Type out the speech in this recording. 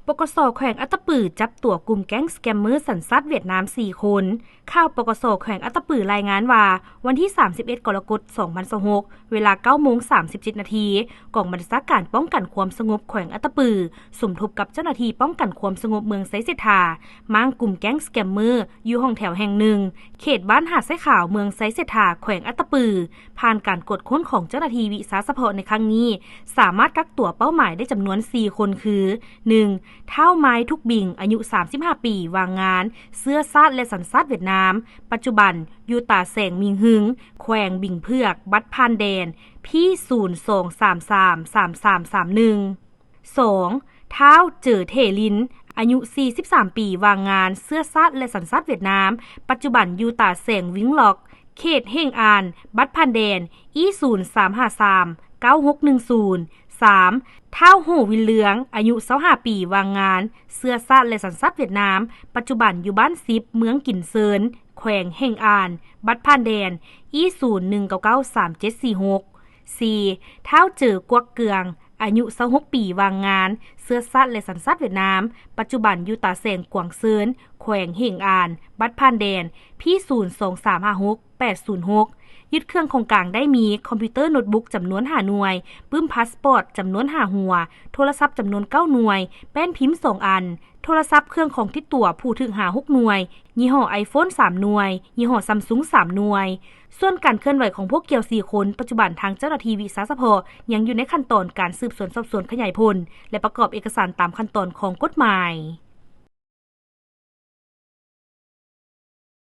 ປກສ ແຂວງອັດຕະປື ຈັບຕົວກຸ່ມແກ້ງສະແກມເມີສັນຊາດຫວຽດນາມ ສີ່ຄົນ. ຂ່າວ ປກສ ແຂວງອັດຕະປື ລາຍງານວ່າ ວັນທີ ສາມສິບເອັດ ກໍລະກົດ ສອງພັນຊາວຫົກ ເວລາ ເກົ້າໂມງ ສາມສິບເຈັດນາທີ ກອງບັນຊາການປ້ອງກັນຄວາມສະຫງົບແຂວງອັດຕະປື ສົມທົບກັບເຈົ້າໜ້າທີ່ປ້ອງກັນຄວາມສະຫງົບເມືອງໄຊເສດຖາ ມ້າງກຸ່ມແກ້ງສະແກມເມີຢູ່ຫ້ອງແຖວແຫ່ງໜຶ່ງ ເຂດບ້ານຫາດຊາຍຂາວ ເມືອງໄຊເສດຖາ ແຂວງອັດຕະປື. ຜ່ານການກວດຄົ້ນຂອງເຈົ້າໜ້າທີ່ວິຊາສະເພາະໃນຄັ້ງນີ້ ສາມາດກັກຕົວເປົ້າໝາຍໄດ້ຈຳນວນ ສີ່ຄົນ ຄື ໜຶ່ງ ທ້າວ ມາຍ ທຸກບິງ ອາຍຸ ສາມສິບຫ້າປີ ວ່າງງານ ເຊື້ອຊາດ ແລະ ສັນຊາດຫວຽດນາມ, ປັດຈຸບັນຢູ່ຕາແສງມິງຮຶງ ແຂວງບິງເຜືອກ, ບັດຜ່ານແດນ ພີ ສູນສອງສາມສາມ ສາມສາມສາມໜຶ່ງ. ສອງ ທ້າວ ເຈີ ເທລິນ ອາຍຸ ສີ່ສິບສາມປີ ວ່າງງານ ເຊື້ອຊາດ ແລະ ສັນຊາດຫວຽດນາມ, ປັດຈຸບັນຢູ່ຕາແສງວິງລັອກ ເຂດເຮ່ງອ່ານ, ບັດຜ່ານແດນ ອີ ສູນສາມຫ້າສາມ ເກົ້າຫົກໜຶ່ງສູນ. ສາມ ທ້າວ ໂຫ ວິນເລືອງ ອາຍຸ ຊາວຫ້າປີ ວ່າງງານ ເຊື້ອຊາດ ແລະ ສັນຊາດຫວຽດນາມ, ປັດຈຸບັນຢູ່ບ້ານສິບ ເມືອງກິນເຊີນ ແຂວງເຮ່ງອ່ານ, ບັດຜ່ານແດນ ອີ ສູນໜຶ່ງເກົ້າເກົ້າສາມເຈັດສີ່ຫົກ. ສີ່ ທ້າວ ເຈີ ກວັກເກືອງ ອາຍຸ ຊາວຫົກປີ ວ່າງງານ ເຊື້ອຊາດ ແລະ ສັນຊາດຫວຽດນາມ, ປັດຈຸບັນຢູ່ຕາແສງກວາງເຊີນ ແຂວງເຮ່ງອ່ານ, ບັດຜ່ານແດນ ພີ ສູນສອງສາມຫ້າຫົກ ແປດສູນຫົກ. ຍຶດເຄື່ອງຂອງກາງໄດ້ມີ ຄອມພິວເຕີໂນດບຸກ ຈຳນວນຫ້າໜ່ວຍ, ປຶ້ມພາສປອດ ຈຳນວນຫ້າຫົວ, ໂທລະສັບ ຈຳນວນເກົ້າໜ່ວຍ, ແປ້ນພິມສອງອັນ, ໂທລະສັບເຄື່ອງຂອງຕິດຕົວຜູ້ຖືກຫາຫົກໜ່ວຍ, ຍີ່ຫໍ້ໄອໂຟນສາມໜ່ວຍ, ຍີ່ຫໍ້ຊຳຊຸງສາມໜ່ວຍ. ສ່ວນການເຄື່ອນໄຫວຂອງພວກກ່ຽວສີ່ຄົນ, ປັດຈຸບັນທາງເຈົ້າໜ້າທີ່ວິຊາສະເພາະຍັງຢູ່ໃນຂັ້ນຕອນການສືບສວນສອບສວນຂະຫຍາຍຜົນ ແລະ ປະກອບເອກະສານຕາມຂັ້ນຕອນຂອງກົດໝາຍ.